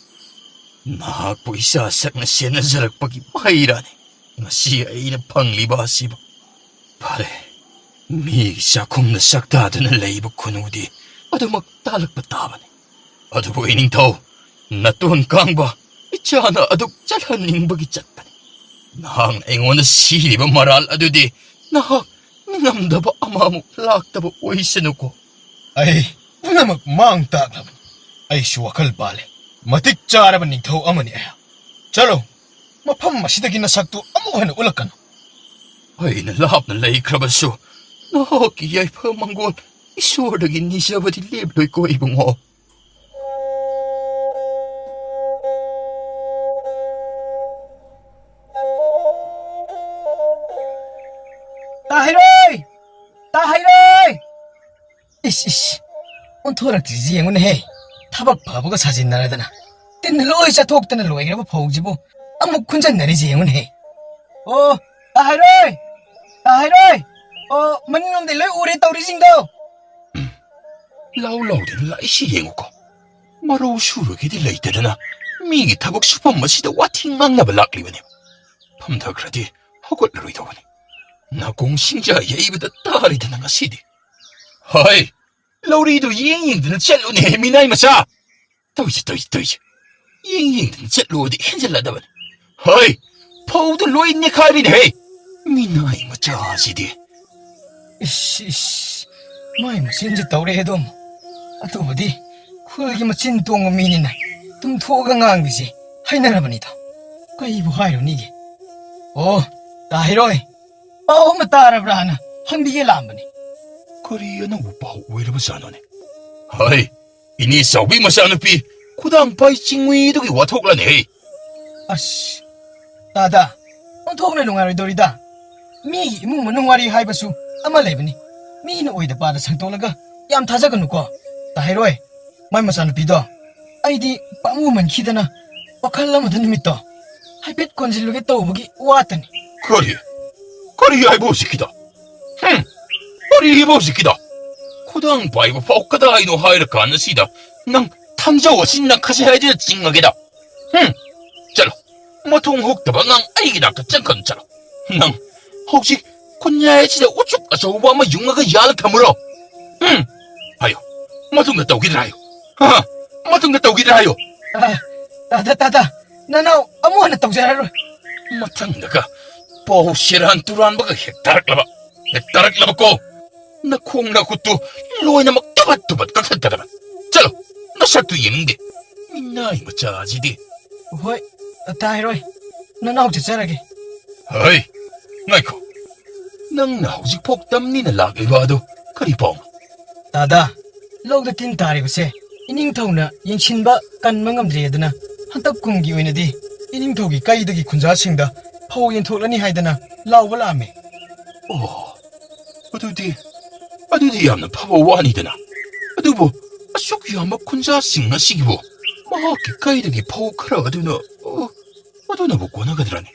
ꯅꯍꯥꯛꯄꯨ ꯏꯆꯥ ꯁꯛꯅ ꯁꯦꯟꯅꯖꯔꯛꯄꯒꯤ ꯃꯍꯩꯔꯥꯅꯤ ꯉꯁꯤ ꯑꯩꯅ ꯐꯪꯂꯤꯕ ꯑꯁꯤꯕꯨ꯫ ꯐꯔꯦ, ꯃꯤꯒꯤ ꯆꯥꯛꯈꯨꯝꯗ ꯆꯥꯛꯇꯥꯗꯨꯅ ꯂꯩꯕ ꯈꯨꯅꯨꯗꯤ ꯑꯗꯨꯃꯛ ꯇꯥꯜꯂꯛꯄ ꯇꯥꯕꯅꯤ꯫ ꯑꯗꯨꯕꯨ ꯏꯅꯤꯡꯊꯧ, ꯅꯇꯣꯟ ꯀꯥꯡꯕ ꯏꯆꯥꯅ ꯑꯗꯨꯛ ꯆꯠꯍꯟꯅꯤꯡꯕꯒꯤ ꯆꯠꯄꯅꯤ꯫ ꯅꯍꯥꯛꯅ ꯑꯩꯉꯣꯟꯗ ꯁꯤꯔꯤꯕ ꯃꯔꯥꯜ ꯑꯗꯨꯗꯤ ꯅꯍꯥꯛ ꯅꯤꯡꯉꯝꯗꯕ ꯑꯃꯃꯨꯛ ꯂꯥꯛꯇꯕ ꯑꯣꯏꯁꯅꯨꯀꯣ꯫ ꯑꯩ ꯄꯨꯝꯅꯃꯛ ꯃꯥꯡ ꯇꯥꯛꯂꯕꯅꯤ꯫ ꯑꯩꯁꯨ ꯋꯥꯈꯜ ꯄꯥꯜꯂꯦ꯫ ꯃꯇꯤꯛ ꯆꯥꯔꯕ ꯅꯤꯡꯊꯧ ꯑꯃꯅꯤ ꯑꯩꯍꯥꯛ꯫ ꯆꯠꯂꯣ, ꯃꯐꯝ ꯑꯁꯤꯗꯒꯤ ꯅꯁꯛꯇꯨ ꯑꯃꯨꯛ ꯍꯟꯅ ꯎꯠꯂꯛꯀꯅꯨ꯫ ꯑꯩꯅ ꯂꯥꯞꯅ ꯂꯩꯈ꯭ꯔꯕꯁꯨ, ꯅꯍꯥꯛꯀꯤ ꯌꯥꯏꯐ ꯃꯪꯒꯣꯜ ꯏꯁꯣꯔꯗꯒꯤ ꯅꯤꯖꯕꯗꯤ ꯂꯦꯞꯂꯣꯏꯀꯣ ꯏꯕꯨꯡꯉꯣ꯫ ꯇꯥꯍꯩꯔꯣꯏ! ꯇꯥꯍꯩꯔꯣꯏ! ꯏꯁ, ꯏꯁ, ꯑꯣꯟꯊꯣꯔꯛꯇ꯭ꯔꯤꯁꯤ ꯌꯦꯡꯉꯨꯅꯦꯍꯦ꯫ ꯊꯕꯛ ꯐꯕꯒ ꯁꯥꯖꯤꯟꯅꯔꯗꯅ, ꯇꯤꯟꯅ ꯂꯣꯏ ꯆꯥꯊꯣꯛꯇꯅ ꯂꯣꯏꯈ꯭ꯔꯕ ꯐꯧꯁꯤꯕꯨ ꯑꯃꯨꯛ ꯈꯨꯟꯖꯟꯅꯔꯤꯁꯤ ꯌꯦꯡꯉꯨꯅꯦꯍꯦ꯫ ꯑꯣ, ꯇꯥꯍꯩꯔꯣꯏ! ꯇꯥꯍꯩꯔꯣꯏ! ꯑꯣ, ꯃꯅꯤꯡꯂꯣꯝꯗꯩ ꯂꯣꯏ ꯎꯔꯦ ꯇꯧꯔꯤꯁꯤꯡꯗꯣ꯫ ꯂꯥꯎ ꯂꯥꯎꯗꯅ ꯂꯥꯛꯏꯁꯤ ꯌꯦꯡꯉꯨꯀꯣ꯫ ꯃꯔꯧ ꯁꯨꯔꯒꯤꯗꯤ ꯂꯩꯇꯗꯅ ꯃꯤꯒꯤ ꯊꯕꯛ ꯁꯨꯐꯝ ꯑꯁꯤꯗ ꯋꯥꯊꯤ ꯉꯥꯡꯅꯕ ꯂꯥꯛꯂꯤꯕꯅꯦ꯫ ꯐꯝꯊꯈ꯭ꯔꯗꯤ ꯍꯧꯒꯠꯂꯔꯣꯏꯗꯧꯕꯅꯤ꯫ ꯅꯥꯀꯣꯡ ꯁꯤꯡꯖꯥ ꯌꯩꯕꯗ ꯇꯥꯔꯦꯗꯅ ꯉꯁꯤꯗꯤ꯫ ꯍꯣꯏ, ꯂꯧꯔꯤꯗꯨ ꯌꯦꯡ ꯌꯦꯡꯗꯅ ꯆꯠꯂꯨꯅꯦꯍꯦ, ꯃꯤꯅꯥꯏ ꯃꯆꯥ! ꯇꯧꯏꯁꯦ, ꯇꯧꯏꯁꯦ, ꯇꯧꯏꯁꯦ꯫ ꯌꯦꯡ ꯌꯦꯡꯗꯅ ꯆꯠꯂꯨꯔꯗꯤ ꯍꯦꯟꯖꯜꯂꯗꯕꯅꯤ꯫ ꯍꯣꯏ, ꯐꯧꯗꯨ ꯂꯣꯏ ꯅꯦꯈꯥꯏꯔꯤꯅꯦꯍꯦ, ꯃꯤꯅꯥꯏ ꯃꯆꯥꯁꯤꯗꯤ꯫ ꯏꯁ, ꯏꯁ, ꯃꯥꯏ ꯃꯆꯤꯟꯁꯦ ꯇꯧꯔꯛꯑꯦ ꯑꯗꯨꯝ꯫ ꯑꯗꯨꯕꯨꯗꯤ ꯈꯨꯜꯒꯤ ꯃꯆꯤꯟ ꯇꯣꯡꯕ ꯃꯤꯅꯤꯅ ꯇꯨꯝꯊꯣꯛꯑꯒ ꯉꯥꯡꯕꯤꯁꯦ ꯍꯩꯅꯔꯕꯅꯤꯗ꯫ ꯀꯩꯕꯨ ꯍꯥꯏꯔꯨꯅꯤꯒꯦ? ꯑꯣ, ꯇꯥꯍꯩꯔꯣꯏ, ꯄꯥꯎ ꯑꯃ ꯇꯥꯔꯕ꯭ꯔꯥꯅ ꯍꯪꯕꯤꯒꯦ ꯂꯥꯛꯑꯝꯕꯅꯤ꯫ ꯀꯔꯤ ꯑꯅꯧꯕ ꯄꯥꯎ ꯑꯣꯏꯔꯕꯖꯥꯠꯅꯣꯅꯦ? ꯍꯥꯏ, ꯏꯅꯦ ꯆꯥꯎꯕꯤ ꯃꯆꯥꯅꯨꯄꯤ ꯈꯨꯗꯥꯡ ꯄꯥꯏ ꯆꯤꯡꯉꯨꯏꯗꯨꯒꯤ ꯋꯥꯊꯣꯛꯂꯅꯦꯍꯦ꯫ ꯑꯁ, ꯇꯥꯗ, ꯑꯣꯟꯊꯣꯛꯅ ꯅꯨꯡꯉꯥꯏꯔꯣꯏꯗꯧꯔꯤꯗ꯫ ꯃꯤꯒꯤ ꯏꯃꯨꯡ ꯃꯅꯨꯡ ꯋꯥꯔꯤ ꯍꯥꯏꯕꯁꯨ ꯑꯃ ꯂꯩꯕꯅꯤ꯫ ꯃꯤꯅ ꯑꯣꯏꯗ ꯄꯥꯗ ꯁꯟꯇꯣꯛꯂꯒ ꯌꯥꯝ ꯊꯥꯖꯒꯅꯨꯀꯣ꯫ ꯇꯥꯍꯩꯔꯣꯏ, ꯃꯥꯏ ꯃꯆꯥꯅꯨꯄꯤꯗꯣ ꯑꯩꯗꯤ ꯄꯥꯝꯃꯨꯃꯟꯈꯤꯗꯅ ꯋꯥꯈꯜ ꯑꯃꯗ ꯅꯨꯃꯤꯠꯇꯣ ꯍꯥꯏꯐꯦꯠ ꯀꯣꯟꯁꯤꯜꯂꯨꯒꯦ ꯇꯧꯕꯒꯤ ꯋꯥꯇꯅꯤ꯫ ꯀꯔꯤ? ꯀꯔꯤ ꯍꯥꯏꯕ ꯍꯧꯖꯤꯛꯀꯤꯗꯣ? ꯍꯝ? ꯀꯔꯤ ꯍꯥꯏꯕ ꯍꯧꯖꯤꯛꯀꯤꯗꯣ? ꯈꯨꯗꯥꯡ ꯄꯥꯏꯕ ꯐꯥꯎ ꯀꯗꯥꯏꯅꯣ ꯍꯥꯏꯔ ꯀꯥꯟꯗ ꯁꯤꯗ ꯅꯪ ꯊꯥꯡꯖꯧ ꯑꯁꯤ ꯅꯪꯈꯁꯦ ꯍꯥꯏꯗꯨꯅ ꯆꯤꯡꯉꯒꯦꯗ꯫ ꯍꯝ? ꯆꯠꯂꯣ꯫ ꯃꯊꯣꯡ ꯍꯨꯛꯇꯕ ꯑꯉꯥꯡ ꯑꯩꯒꯤ ꯅꯥꯛꯇ ꯆꯪꯒꯅꯨ, ꯆꯠꯂꯣ꯫ ꯅꯪ ꯍꯧꯖꯤꯛ ꯈꯨꯟꯌꯥꯏ ꯑꯁꯤꯗ ꯎꯆꯨꯛ ꯑꯆꯧꯕ ꯑꯃ ꯌꯨꯡꯉꯒ ꯌꯥꯜꯂ ꯊꯝꯃꯨꯔꯣ꯫ ꯎꯝ, ꯍꯥꯏꯌꯣ꯫ ꯃꯇꯨꯡꯗ ꯇꯧꯈꯤꯗ꯭ꯔꯥ ꯍꯥꯏꯌꯣ꯫ ꯍꯥ? ꯃꯇꯨꯡꯗ ꯇꯧꯈꯤꯗ꯭ꯔꯥ ꯍꯥꯏꯌꯣ꯫ ꯑ, ꯇꯥꯗ, ꯇꯥꯗ, ꯅꯅꯥꯎ ꯑꯃꯨꯛ ꯍꯟꯅ ꯇꯧꯖꯔꯔꯣꯏ꯫ ꯃꯊꯪꯗꯒ ꯄꯥꯎ ꯁꯦꯔꯥꯟ ꯇꯨꯔꯥꯟꯕꯒ ꯍꯦꯛ ꯇꯥꯔꯛꯂꯕ, ꯍꯦꯛ ꯇꯥꯔꯛꯂꯕꯀꯣ, ꯅꯈꯣꯡ ꯅꯈꯨꯠꯇꯨ ꯂꯣꯏꯅꯃꯛ ꯇꯨꯕꯠ ꯇꯨꯕꯠ ꯀꯛꯊꯠꯀꯗꯕ꯫ ꯆꯠꯂꯣ, ꯅꯁꯛꯇꯨ ꯌꯦꯡꯅꯤꯡꯗꯦ꯫ ꯅꯥꯏ ꯃꯆꯥꯁꯤꯗꯤ꯫ ꯍꯣꯏ, ꯇꯥ ꯍꯩꯔꯣꯏ, ꯅꯅꯥꯎ ꯆꯠꯆꯔꯒꯦ꯫ ꯍꯩ, ꯉꯥꯏꯈꯣ꯫ ꯅꯪꯅ ꯍꯧꯖꯤꯛꯐꯥꯎ ꯇꯝꯅꯤꯅ ꯂꯥꯛꯂꯤꯕ ꯑꯗꯨ ꯀꯔꯤ ꯄꯥꯎꯅꯣ? ꯇꯥꯗꯥ, ꯂꯧꯗ ꯇꯤꯟ ꯇꯥꯔꯤꯕꯁꯦ ꯏꯅꯤꯡꯊꯧꯅ ꯌꯦꯡꯁꯤꯟꯕ ꯀꯟꯕ ꯉꯝꯗ꯭ꯔꯦ ꯑꯗꯨꯅ ꯍꯟꯗꯛ ꯀꯨꯝꯒꯤ ꯑꯣꯏꯅꯗꯤ ꯏꯅꯤꯡꯊꯧꯒꯤ ꯀꯩꯗꯒꯤ ꯈꯨꯟꯖꯥꯁꯤꯡꯗ ꯐꯧ ꯌꯦꯟꯊꯣꯛꯂꯅꯤ ꯍꯥꯏꯗꯅ ꯂꯥꯎꯕ ꯂꯥꯛꯑꯝꯃꯦ꯫ ꯑꯣ, ꯑꯗꯨꯗꯤ, ꯑꯗꯨꯗꯤ ꯌꯥꯝꯅ ꯐꯕ ꯋꯥꯅꯤꯗꯅ꯫ ꯑꯗꯨꯕꯨ ꯑꯁꯨꯛ ꯌꯥꯝꯕ ꯈꯨꯟꯖꯥꯁꯤꯡ ꯑꯁꯤꯒꯤꯕꯨ ꯃꯍꯥꯛꯀꯤ ꯀꯩꯗꯒꯤ ꯐꯧ ꯈꯔ ꯑꯗꯨꯅ, ꯑꯣ, ꯑꯗꯨꯅꯕꯨ ꯀꯣꯟꯅꯒꯗ꯭ꯔꯅꯦ?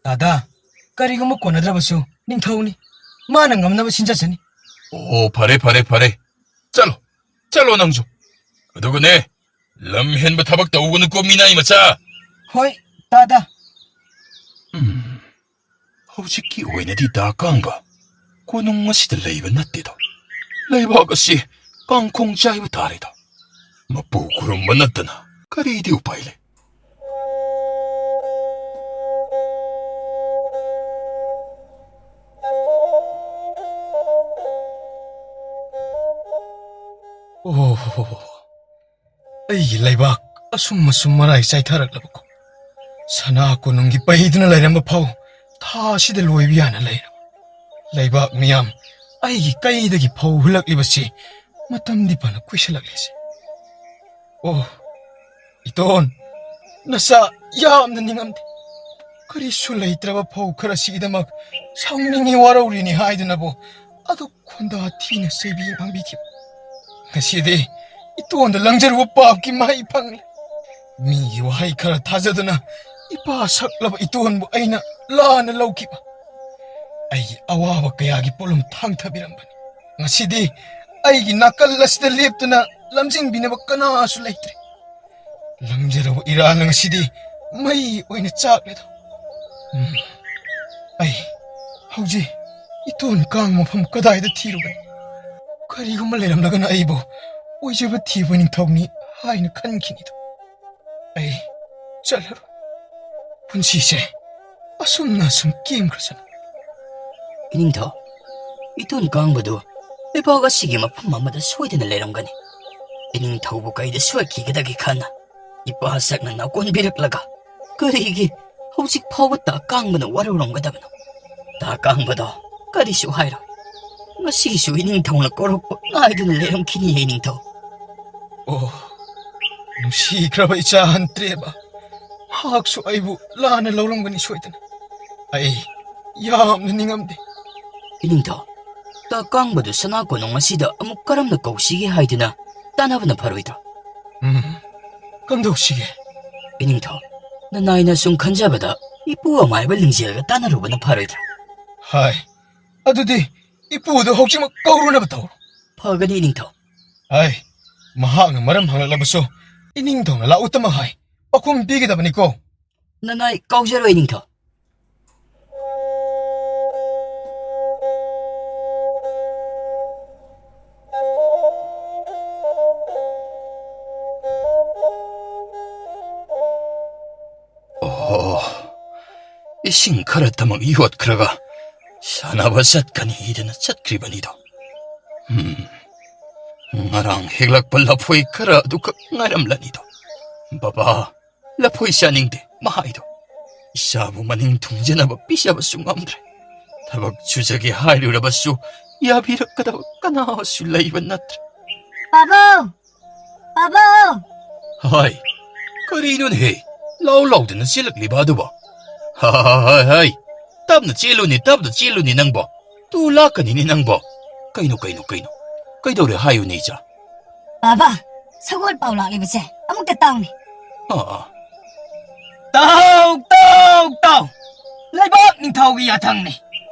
ꯗꯥꯗꯥ, ꯀꯔꯤꯒꯨꯝꯕ ꯀꯣꯟꯅꯗ꯭ꯔꯕꯁꯨ ꯅꯤꯡꯊꯧꯅꯤ꯫ ꯃꯥꯅ ꯉꯝꯅꯕ ꯁꯤꯟꯖꯁꯅꯤ꯫ ꯑꯣ, ꯐꯔꯦ, ꯐꯔꯦ, ꯐꯔꯦ꯫ ꯆꯠꯂꯣ, ꯆꯠꯂꯣ ꯅꯪꯁꯨ꯫ ꯑꯗꯨꯒꯅꯦ, ꯂꯝ ꯍꯦꯟꯕ ꯊꯕꯛ ꯇꯧꯒꯅꯨꯀꯣ, ꯃꯤꯅꯥꯏ ꯃꯆꯥ꯫ ꯍꯣꯏ, ꯗꯥꯗꯥ꯫ ꯎꯝ, ꯍꯧꯖꯤꯛꯀꯤ ꯑꯣꯏꯅꯗꯤ ꯗꯥ ꯀꯥꯡꯕ ꯀꯣꯅꯨꯡ ꯑꯁꯤꯗ ꯂꯩꯕ ꯅꯠꯇꯦꯗꯣ꯫ ꯂꯩꯕꯥꯛ ꯑꯁꯤ ꯀꯥꯡꯈꯣꯡ ꯆꯥꯏꯕ ꯇꯥꯔꯦꯗꯣ꯫ ꯃꯄꯨ ꯈꯨꯔꯨꯝꯕ ꯅꯠꯇꯅ ꯀꯔꯤꯗꯤ ꯎꯄꯥꯏ ꯂꯩ? ꯑꯣ, ꯑꯩꯒꯤ ꯂꯩꯕꯥꯛ ꯑꯁꯨꯝ ꯑꯁꯨꯝ ꯃꯔꯥꯏ ꯆꯥꯏꯊꯔꯛꯂꯕꯀꯣ꯫ ꯁꯅꯥ ꯀꯣꯅꯨꯡꯒꯤ ꯄꯩꯗꯨꯅ ꯂꯩꯔꯝꯕ ꯐꯥꯎ ꯊꯥ ꯑꯁꯤꯗ ꯂꯣꯏꯕ ꯌꯥꯅ ꯂꯩꯔꯕ꯫ ꯂꯩꯕꯥꯛ ꯃꯤꯌꯥꯝ, ꯑꯩꯒꯤ ꯀꯩꯗꯒꯤ ꯐꯧ ꯍꯨꯜꯂꯛꯂꯤꯕꯁꯤ ꯃꯇꯝꯗꯤ ꯐꯅ ꯀꯨꯏꯁꯜꯂꯛꯂꯦꯁꯦ꯫ ꯑꯣ, ꯏꯇꯣꯟ, ꯅꯆꯥ ꯌꯥꯝꯅ ꯅꯤꯡꯉꯝꯗꯦ꯫ ꯀꯔꯤꯁꯨ ꯂꯩꯇ꯭ꯔꯕ ꯐꯧ ꯈꯔꯁꯤꯒꯤꯗꯃꯛ ꯁꯥꯎꯅꯤꯡꯉꯤ ꯋꯥꯔꯧꯔꯤꯅꯤ ꯍꯥꯏꯗꯨꯅꯕꯨ ꯑꯗꯨꯛ ꯈꯣꯟꯗꯥ ꯊꯤꯅ ꯆꯩꯕꯤ ꯉꯥꯡꯕꯤꯈꯤꯕ꯫ ꯉꯁꯤꯗꯤ ꯏꯇꯣꯟꯗ ꯂꯪꯖꯔꯨꯕ ꯄꯥꯞꯀꯤ ꯃꯍꯩ ꯐꯪꯂꯦ꯫ ꯃꯤꯒꯤ ꯋꯥꯍꯩ ꯈꯔ ꯊꯥꯖꯗꯨꯅ ꯏꯄꯥ ꯁꯛꯂꯕ ꯏꯇꯣꯟꯕꯨ ꯑꯩꯅ ꯂꯥꯟꯅ ꯂꯧꯈꯤꯕ꯫ ꯑꯩꯒꯤ ꯑꯋꯥꯕ ꯀꯌꯥꯒꯤ ꯄꯣꯠꯂꯨꯝ ꯊꯥꯡꯊꯕꯤꯔꯝꯕꯅꯤ꯫ ꯉꯁꯤꯗꯤ ꯑꯩꯒꯤ ꯅꯥꯀꯜ ꯑꯁꯤꯗ ꯂꯦꯞꯇꯨꯅ ꯂꯝꯖꯤꯡꯕꯤꯅꯕ ꯀꯅꯥꯁꯨ ꯂꯩꯇ꯭ꯔꯦ꯫ ꯂꯪꯖꯔꯕ ꯏꯔꯥꯜ ꯑꯁꯤꯗꯤ ꯃꯩ ꯑꯣꯏꯅ ꯆꯥꯛꯂꯦꯗꯣ꯫ ꯎꯝ, ꯑꯩ ꯍꯧꯖꯤꯛ ꯏꯇꯣꯟ ꯀꯥꯡ ꯃꯐꯝ ꯀꯗꯥꯏꯗ ꯊꯤꯔꯨꯒꯅꯤ? ꯀꯔꯤꯒꯨꯝꯕ ꯂꯩꯔꯝꯂꯒꯅ ꯑꯩꯕꯨ ꯑꯣꯏꯖꯕ ꯊꯤꯕ ꯅꯤꯡꯊꯧꯅꯤ ꯍꯥꯏꯅ ꯈꯟꯈꯤꯅꯤꯗꯣ꯫ ꯑꯩ ꯆꯠꯂꯔꯣꯏ꯫ ꯄꯨꯟꯁꯤꯁꯦ ꯑꯁꯨꯝꯅ ꯁꯨꯝ ꯀꯦꯝꯈ꯭ꯔꯁꯅꯨ꯫ ꯏꯅꯤꯡꯊꯧ, ꯏꯇꯣꯟ ꯀꯥꯡꯕꯗꯨ ꯂꯩꯕꯥꯛ ꯑꯁꯤꯒꯤ ꯃꯐꯝ ꯑꯃꯗ ꯁꯣꯏꯗꯅ ꯂꯩꯔꯝꯒꯅꯤ꯫ ꯏꯅꯤꯡꯊꯧꯕꯨ ꯀꯩꯗ ꯁꯣꯏꯈꯤꯒꯗꯒꯦ ꯈꯟꯅ ꯏꯄꯥ ꯁꯛꯅ ꯅꯥꯀꯣꯟꯕꯤꯔꯛꯂꯒ ꯀꯔꯤꯒꯤ ꯍꯧꯖꯤꯛ ꯐꯥꯎꯕ ꯇꯥ ꯀꯥꯡꯕꯅ ꯋꯥꯔꯧꯔꯝꯒꯗꯕꯅꯣ? ꯇꯥ ꯀꯥꯡꯕꯗꯣ ꯀꯔꯤꯁꯨ ꯍꯥꯏꯔꯣꯏ꯫ ꯉꯁꯤꯒꯤꯁꯨ ꯏꯅꯤꯡꯊꯧꯅ ꯀꯧꯔꯛꯄ ꯉꯥꯏꯗꯨꯅ ꯂꯩꯔꯝꯈꯤꯅꯤ, ꯏꯅꯤꯡꯊꯧ꯫ ꯑꯣ, ꯅꯨꯡꯁꯤꯈ꯭ꯔꯕ ꯏꯆꯥ ꯍꯟꯇ꯭ꯔꯦꯕ, ꯃꯍꯥꯛꯁꯨ ꯑꯩꯕꯨ ꯂꯥꯟꯅ ꯂꯧꯔꯝꯒꯅꯤ ꯁꯣꯏꯗꯅ꯫ ꯑꯩ ꯌꯥꯝꯅ ꯅꯤꯡꯉꯝꯗꯦ꯫ ꯏꯅꯤꯡꯊꯧ, ꯇꯥ ꯀꯥꯡꯕꯗꯨ ꯁꯅꯥ ꯀꯣꯅꯨꯡ ꯑꯁꯤꯗ ꯑꯃꯨꯛ ꯀꯔꯝꯅ ꯀꯧꯁꯤꯒꯦ ꯍꯥꯏꯗꯨꯅ ꯇꯥꯟꯅꯕꯅ ꯐꯔꯣꯏꯗ꯭ꯔꯣ? ꯎꯝ, ꯀꯝꯗꯧꯁꯤꯒꯦ? ꯏꯅꯤꯡꯊꯧ, ꯅꯅꯥꯏꯅ ꯁꯨꯝ ꯈꯟꯖꯕꯗ ꯏꯄꯨ ꯑꯃꯥꯏꯕ ꯂꯤꯡꯖꯦꯜꯒ ꯇꯥꯟꯅꯔꯨꯕꯅ ꯐꯔꯣꯏꯗ꯭ꯔꯥ? ꯍꯥꯏ, ꯑꯗꯨꯗꯤ ꯏꯄꯨꯗꯨ ꯍꯧꯖꯤꯛꯃꯛ ꯀꯧꯔꯨꯅꯕ ꯇꯧꯔꯣ꯫ ꯐꯒꯅꯤ, ꯏꯅꯤꯡꯊꯧ꯫ ꯍꯥꯏ, ꯃꯍꯥꯛꯅ ꯃꯔꯝ ꯍꯪꯂꯛꯂꯕꯁꯨ ꯏꯅꯤꯡꯊꯧꯅ ꯂꯥꯛꯎꯇꯃꯛ ꯍꯥꯏ, ꯄꯥꯎꯈꯨꯝ ꯄꯤꯒꯗꯕꯅꯤꯀꯣ꯫ ꯅꯅꯥꯏ ꯀꯥꯎꯖꯔꯣꯏ, ꯏꯅꯤꯡꯊꯧ꯫ ꯑꯣ, ꯏꯁꯤꯡ ꯈꯔꯇꯃꯛ ꯌꯣꯠꯈ꯭ꯔꯒ ꯁꯥꯟꯅꯕ ꯆꯠꯀꯅꯤꯗꯅ ꯆꯠꯈ꯭ꯔꯤꯕꯅꯤꯗꯣ꯫ ꯎꯝ, ꯉꯔꯥꯡ ꯍꯦꯛꯂꯛꯄ ꯂꯐꯣꯏ ꯈꯔ ꯑꯗꯨꯈꯛ ꯉꯥꯏꯔꯝꯂꯅꯤꯗꯣ꯫ ꯕꯕꯥ, ꯂꯐꯣꯏ ꯆꯥꯅꯤꯡꯗꯦ ꯃꯍꯥꯏꯗꯣ꯫ ꯏꯆꯥꯕꯨ ꯃꯅꯤꯡ ꯊꯨꯡꯖꯅꯕ ꯄꯤꯖꯕꯁꯨ ꯉꯝꯗ꯭ꯔꯦ꯫ ꯊꯕꯛ ꯁꯨꯖꯒꯦ ꯍꯥꯏꯔꯨꯔꯕꯁꯨ ꯌꯥꯕꯤꯔꯛꯀꯗꯕ ꯀꯅꯥꯁꯨ ꯂꯩꯕ ꯅꯠꯇ꯭ꯔꯦ꯫ ꯄꯥꯕꯨꯡ! ꯄꯥꯕꯨꯡ! ꯍꯥꯏ, ꯀꯔꯤꯅꯣꯅꯦꯍꯦ? ꯂꯥꯎ ꯂꯥꯎꯗꯅ ꯆꯦꯜꯂꯛꯂꯤꯕ ꯑꯗꯨꯕꯣ? ꯍꯥꯏ, ꯍꯥꯏ, ꯍꯥꯏ, ꯇꯞꯅ ꯆꯦꯜꯂꯨꯅꯦ, ꯇꯞꯅ ꯆꯦꯜꯂꯨꯅꯦ ꯅꯪꯕꯣ꯫ ꯇꯨ ꯂꯥꯛꯀꯅꯤꯅꯦ ꯅꯪꯕꯣ꯫ ꯀꯩꯅꯣ, ꯀꯩꯅꯣ, ꯀꯩꯅꯣ? ꯀꯩꯗꯧꯔꯦ ꯍꯥꯏꯌꯨꯅꯦ, ꯏꯆꯥ? ꯕꯥꯕꯥ, ꯁꯒꯣꯜ ꯄꯥꯎ ꯂꯥꯛꯂꯤꯕꯁꯦ ꯑꯃꯨꯛꯇ ꯇꯥꯎꯅꯦ꯫ ꯑꯥ, ꯑꯥ꯫ ꯇꯥꯎ, ꯇꯥꯎ, ꯇꯥꯎ! ꯂꯩꯕꯥꯛ ꯅꯤꯡꯊꯧꯒꯤ ꯌꯥꯊꯪꯅꯤ꯫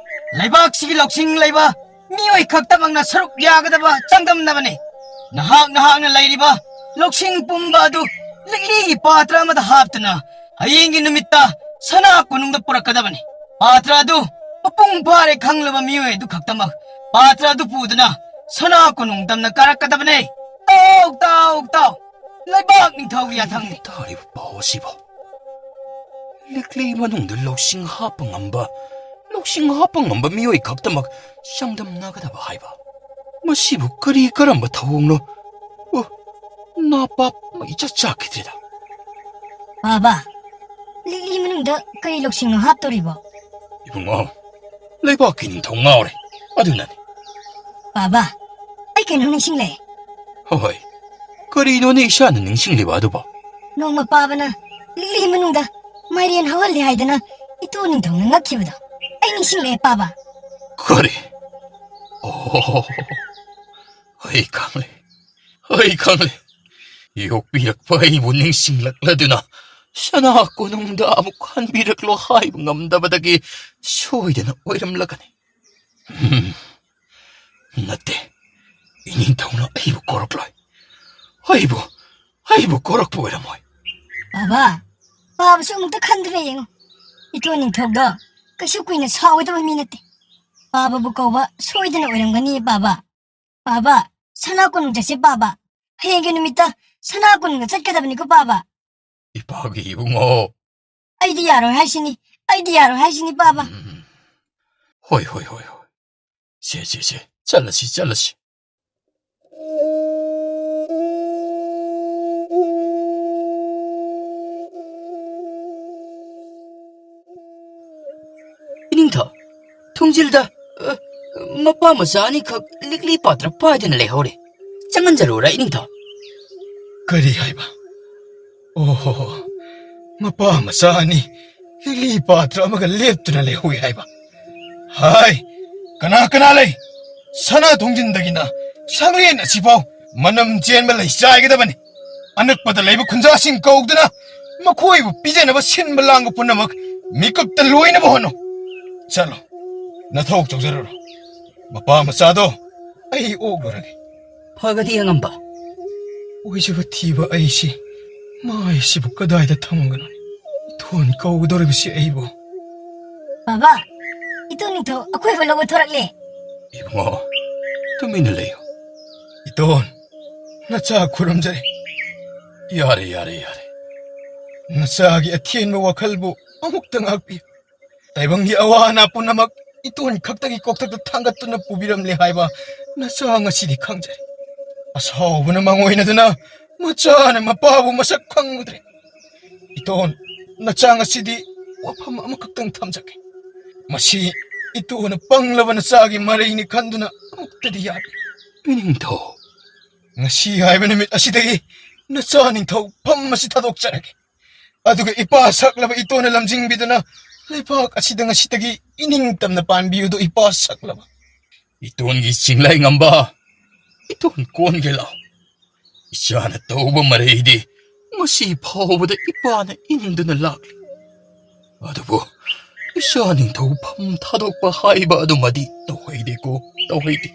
ꯂꯩꯕꯥꯛꯁꯤꯒꯤ ꯂꯧꯁꯤꯡ ꯂꯩꯕ ꯃꯤꯑꯣꯏ ꯈꯛꯇꯃꯛꯅ ꯁꯔꯨꯛ ꯌꯥꯒꯗꯕ ꯆꯥꯡꯗꯝꯅꯕꯅꯤ꯫ ꯅꯍꯥꯛ ꯅꯍꯥꯛꯅ ꯂꯩꯔꯤꯕ ꯂꯧꯁꯤꯡ ꯄꯨꯝꯕ ꯑꯗꯨ ꯂꯤꯛꯂꯤꯒꯤ ꯄꯥꯇ꯭ꯔ ꯑꯃꯗ ꯍꯥꯞꯇꯨꯅ ꯍꯌꯦꯡꯒꯤ ꯅꯨꯃꯤꯠꯇ ꯁꯅꯥ ꯀꯣꯅꯨꯡꯗ ꯄꯨꯔꯛꯀꯗꯕꯅꯤ꯫ ꯄꯥꯇ꯭ꯔ ꯑꯗꯨ ꯃꯄꯨꯡ ꯐꯥꯔꯦ ꯈꯪꯂꯕ ꯃꯤꯑꯣꯏ ꯑꯗꯨ ꯈꯛꯇꯃꯛ ꯄꯥꯇ꯭ꯔ ꯑꯗꯨ ꯄꯨꯗꯨꯅ ꯁꯅꯥ ꯀꯣꯅꯨꯡ ꯇꯝꯅ ꯀꯥꯔꯛꯀꯗꯕꯅꯤ꯫ ꯇꯥꯎ, ꯇꯥꯎ, ꯇꯥꯎ! ꯂꯩꯕꯥꯛ ꯅꯤꯡꯊꯧꯒꯤ ꯌꯥꯊꯪꯅꯤ꯫ ꯇꯥꯔꯤꯕ ꯄꯥꯎ ꯑꯁꯤꯕꯨ? ꯂꯤꯛꯂꯤ ꯃꯅꯨꯡꯗ ꯂꯧꯁꯤꯡ ꯍꯥꯞꯄ ꯉꯝꯕ, ꯂꯧꯁꯤꯡ ꯍꯥꯞꯄ ꯉꯝꯕ ꯃꯤꯑꯣꯏ ꯈꯛꯇꯃꯛ ꯆꯥꯡꯗꯝꯅꯒꯗꯕ ꯍꯥꯏꯕ? ꯃꯁꯤꯕꯨ ꯀꯔꯤ ꯀꯔꯝꯕ ꯊꯧꯑꯣꯡꯅꯣ? ꯑꯣ, ꯅꯥꯄꯥꯞ ꯃꯩ ꯆꯥꯛ ꯆꯥꯈꯤꯗ꯭ꯔꯦꯗ꯫ ꯄꯥꯕ, ꯂꯤꯛꯂꯤ ꯃꯅꯨꯡꯗ ꯀꯔꯤ ꯂꯧꯁꯤꯡꯅꯣ ꯍꯥꯞꯇꯣꯔꯤꯕꯣ? ꯏꯕꯨꯡꯉꯣ, ꯂꯩꯕꯥꯛꯀꯤ ꯅꯤꯡꯊꯧ ꯉꯥꯎꯔꯦ, ꯑꯗꯨꯅꯅꯤ꯫ ꯄꯥꯕ, ꯑꯩ ꯀꯩꯅꯣꯝ ꯅꯤꯡꯁꯤꯡꯂꯛꯑꯦ꯫ ꯍꯣꯏ, ꯀꯔꯤꯅꯣꯅꯦ ꯏꯁꯥꯅ ꯅꯤꯡꯁꯤꯡꯂꯤꯕ ꯑꯗꯨꯕꯣ? ꯅꯣꯡꯃ ꯄꯥꯕꯅ ꯂꯤꯛꯂꯤ ꯃꯅꯨꯡꯗ ꯃꯥꯏꯔꯦꯟ ꯍꯧꯍꯜꯂꯤ ꯍꯥꯏꯗꯅ ꯏꯇꯣꯟ ꯅꯤꯡꯊꯧꯅ ꯉꯛꯈꯤꯕꯗꯣ ꯑꯩ ꯅꯤꯡꯁꯤꯡꯂꯛꯑꯦ, ꯄꯥꯕ꯫ ꯀꯔꯤ? ꯑꯣ, ꯑꯩ ꯈꯪꯂꯦ, ꯑꯩ ꯈꯪꯂꯦ꯫ ꯌꯣꯛꯄꯤꯔꯛꯄ ꯑꯩꯕꯨ ꯅꯤꯡꯁꯤꯡꯂꯛꯂꯗꯨꯅ ꯁꯅꯥ ꯀꯣꯅꯨꯡꯗ ꯑꯃꯨꯛ ꯍꯟꯕꯤꯔꯛꯂꯣ ꯍꯥꯏꯕ ꯉꯝꯗꯕꯗꯒꯤ ꯁꯣꯏꯗꯅ ꯑꯣꯏꯔꯝꯂꯒꯅꯤ꯫ ꯎꯝ, ꯅꯠꯇꯦ, ꯏꯅꯤꯡꯊꯧꯅ ꯑꯩꯕꯨ ꯀꯧꯔꯛꯂꯣꯏ꯫ ꯑꯩꯕꯨ, ꯑꯩꯕꯨ ꯀꯧꯔꯛꯄ ꯑꯣꯏꯔꯝꯃꯣꯏ꯫ ꯄꯥꯕ, ꯄꯥꯕꯁꯨ ꯑꯃꯨꯛꯇ ꯈꯟꯗꯨꯅ ꯌꯦꯡꯉꯨ꯫ ꯏꯇꯣꯟ ꯅꯤꯡꯊꯧꯗꯣ ꯀꯩꯁꯨ ꯀꯨꯏꯅ ꯁꯥꯎꯒꯗꯕ ꯃꯤ ꯅꯠꯇꯦ꯫ ꯄꯥꯕꯕꯨ ꯀꯧꯕ ꯁꯣꯏꯗꯅ ꯑꯣꯏꯔꯝꯒꯅꯤ, ꯄꯥꯕ꯫ ꯄꯥꯕ, ꯁꯅꯥ ꯀꯣꯅꯨꯡ ꯆꯠꯁꯤ, ꯄꯥꯕ꯫ ꯍꯌꯦꯡꯒꯤ ꯅꯨꯃꯤꯠꯇ ꯁꯅꯥ ꯀꯣꯅꯨꯡꯗ ꯆꯠꯀꯗꯕꯅꯤꯀꯣ, ꯄꯥꯕ꯫ ꯏꯄꯥꯒꯤ ꯏꯕꯨꯡꯉꯣ꯫ ꯑꯩꯗꯤ ꯌꯥꯔꯣꯏ ꯍꯥꯏꯁꯤꯅꯤ, ꯑꯩꯗꯤ ꯌꯥꯔꯣꯏ ꯍꯥꯏꯁꯤꯅꯤ, ꯄꯥꯕ꯫ ꯎꯝ꯫ ꯍꯣꯏ, ꯍꯣꯏ, ꯍꯣꯏ, ꯍꯣꯏ꯫ ꯁꯦ, ꯁꯦ, ꯁꯦ, ꯆꯠꯂꯁꯤ, ꯆꯠꯂꯁꯤ꯫ ꯏꯅꯤꯡꯊꯧ, ꯊꯣꯡꯖꯤꯜꯗ, ꯑ, ꯃꯄꯥ ꯃꯆꯥ ꯑꯅꯤꯈꯛ ꯂꯤꯛꯂꯤ ꯄꯥꯇ꯭ꯔ ꯄꯥꯏꯗꯨꯅ ꯂꯩꯍꯧꯔꯦ꯫ ꯆꯪꯍꯟꯖꯔꯨꯔꯥ, ꯏꯅꯤꯡꯊꯧ? ꯀꯔꯤ ꯍꯥꯏꯕ? ꯑꯣꯍꯣ, ꯃꯄꯥ ꯃꯆꯥ ꯑꯅꯤ ꯂꯤꯛꯂꯤ ꯄꯥꯇ꯭ꯔ ꯑꯃꯒ ꯂꯦꯞꯇꯨꯅ ꯂꯩꯍꯧꯏ ꯍꯥꯏꯕ? ꯍꯥꯏ, ꯀꯅꯥ ꯀꯅꯥ ꯂꯩ? ꯁꯅꯥ ꯊꯣꯡꯖꯤꯟꯗꯒꯤꯅ ꯁꯪꯂꯦꯟ ꯑꯁꯤꯐꯥꯎ ꯃꯅꯝ ꯆꯦꯟꯕ ꯂꯩ ꯆꯥꯏꯒꯗꯕꯅꯤ꯫ ꯑꯅꯛꯄꯗ ꯂꯩꯕ ꯈꯨꯟꯖꯥꯁꯤꯡ ꯀꯧꯗꯨꯅ ꯃꯈꯣꯏꯕꯨ ꯄꯤꯖꯅꯕ ꯁꯤꯟꯕ ꯂꯥꯡꯕ ꯄꯨꯝꯅꯃꯛ ꯃꯤꯀꯨꯞꯇ ꯂꯣꯏꯅꯕ ꯍꯣꯠꯅꯧ꯫ ꯆꯠꯂꯣ, ꯅꯊꯧ ꯇꯧꯖꯔꯨꯔꯣ꯫ ꯃꯄꯥ ꯃꯆꯥꯗꯣ ꯑꯩ ꯑꯣꯛꯂꯨꯔꯒꯦ꯫ ꯐꯒꯅꯤ, ꯑꯉꯝꯕ꯫ ꯑꯣꯏꯖꯕ ꯊꯤꯕ ꯑꯩꯁꯤ ꯃꯥꯏꯁꯤꯕꯨ ꯀꯗꯥꯏꯗ ꯊꯝꯒꯅꯣ? ꯏꯊꯣꯟ ꯀꯧꯒꯗꯧꯔꯤꯕꯁꯤ ꯑꯩꯕꯨ꯫ ꯕꯥꯕꯥ, ꯏꯇꯣꯟ ꯅꯤꯡꯊꯧ ꯑꯀꯣꯏꯕ ꯂꯧꯕ ꯊꯣꯔꯛꯂꯦ꯫ ꯏꯕꯨꯡꯉꯣ, ꯇꯨꯃꯤꯟꯅ ꯂꯩꯌꯨ꯫ ꯏꯇꯣꯟ, ꯅꯆꯥ ꯈꯨꯔꯨꯝꯖꯔꯤ꯫ ꯌꯥꯔꯦ, ꯌꯥꯔꯦ, ꯌꯥꯔꯦ꯫ ꯅꯆꯥꯒꯤ ꯑꯊꯦꯟꯕ ꯋꯥꯈꯜꯕꯨ ꯑꯃꯨꯛꯇ ꯉꯥꯛꯄꯤꯌꯨ꯫ ꯇꯥꯏꯕꯪꯒꯤ ꯑꯋꯥ ꯑꯅꯥ ꯄꯨꯝꯅꯃꯛ ꯏꯇꯣꯟ ꯈꯛꯇꯒꯤ ꯀꯣꯛꯊꯛꯇ ꯊꯥꯡꯒꯠꯇꯨꯅ ꯄꯨꯕꯤꯔꯝꯂꯦ ꯍꯥꯏꯕ ꯅꯆꯥ ꯉꯁꯤꯗꯤ ꯈꯪꯖꯔꯦ꯫ ꯑꯁꯥꯎꯕꯅ ꯃꯪꯑꯣꯏꯅꯗꯨꯅ ꯃꯆꯥꯅ ꯃꯄꯥꯕꯨ ꯃꯁꯛ ꯈꯪꯉꯨꯗ꯭ꯔꯦ꯫ ꯏꯇꯣꯟ, ꯅꯆꯥ ꯉꯁꯤꯗꯤ ꯋꯥꯐꯝ ꯑꯃꯈꯛꯇꯪ ꯊꯝꯖꯒꯦ꯫ ꯃꯁꯤ ꯏꯇꯣꯟꯅ ꯄꯪꯂꯕ ꯅꯆꯥꯒꯤ ꯃꯔꯩꯅꯤ ꯈꯟꯗꯨꯅ ꯑꯃꯨꯛꯇꯗꯤ ꯌꯥꯕꯤꯌꯨ꯫ ꯏꯅꯤꯡꯊꯧ, ꯉꯁꯤ ꯍꯥꯏꯕ ꯅꯨꯃꯤꯠ ꯑꯁꯤꯗꯒꯤ ꯅꯆꯥ ꯅꯤꯡꯊꯧ ꯐꯝ ꯑꯁꯤ ꯊꯥꯗꯣꯛꯆꯔꯒꯦ꯫ ꯑꯗꯨꯒ ꯏꯄꯥ ꯁꯛꯂꯕ ꯏꯇꯣꯟꯅ ꯂꯝꯖꯤꯡꯕꯤꯗꯨꯅ ꯂꯩꯕꯥꯛ ꯑꯁꯤꯗ ꯉꯁꯤꯗꯒꯤ ꯏꯅꯤꯡꯇꯝꯅ ꯄꯥꯟꯕꯤꯌꯨꯗꯣ ꯏꯄꯥ ꯁꯛꯂꯕ꯫ ꯏꯇꯣꯟꯒꯤ ꯆꯤꯡꯂꯩ ꯉꯝꯕ, ꯏꯇꯣꯟ ꯀꯣꯟꯒꯦ ꯂꯥꯎ꯫ ꯏꯆꯥꯅ ꯇꯧꯕ ꯃꯔꯩꯗꯤ ꯉꯁꯤ ꯐꯥꯎꯕꯗ ꯏꯄꯥꯅ ꯏꯟꯗꯨꯅ ꯂꯥꯛꯂꯤ꯫ ꯑꯗꯨꯕꯨ ꯏꯆꯥ ꯅꯤꯡꯊꯧ ꯐꯝ ꯊꯥꯗꯣꯛꯄ ꯍꯥꯏꯕ ꯑꯗꯨꯃꯗꯤ ꯇꯧꯍꯩꯗꯦꯀꯣ, ꯇꯧꯍꯩꯗꯦ꯫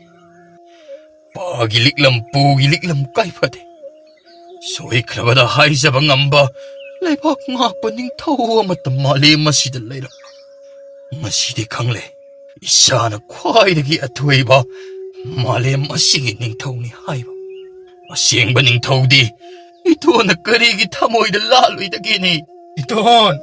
ꯄꯥꯒꯤ ꯂꯤꯛꯂꯝ, ꯄꯨꯒꯤ ꯂꯤꯛꯂꯝ ꯀꯥꯏꯐꯗꯦ꯫ ꯁꯣꯏꯈ꯭ꯔꯕꯗ ꯍꯥꯏꯖꯕ ꯉꯝꯕ ꯂꯩꯕꯥꯛ ꯉꯥꯛꯄ ꯅꯤꯡꯊꯧ ꯑꯃꯠꯇ ꯃꯥꯂꯦꯝ ꯑꯁꯤꯗ ꯂꯩꯔꯝꯂꯣꯏ꯫ ꯉꯁꯤꯗꯤ ꯈꯪꯂꯦ, ꯏꯁꯥꯅ ꯈ꯭ꯋꯥꯏꯗꯒꯤ ꯑꯊꯣꯏꯕ ꯃꯥꯂꯦꯝ ꯑꯁꯤꯒꯤ ꯅꯤꯡꯊꯧꯅꯤ ꯍꯥꯏꯕ꯫ ꯑꯁꯦꯡꯕ ꯅꯤꯡꯊꯧꯗꯤ ꯏꯇꯣꯟꯅ ꯀꯔꯤꯒꯤ ꯊꯃꯣꯏꯗ ꯂꯥꯜꯂꯣꯏꯗꯒꯦꯅꯦ? ꯏꯇꯣꯟ!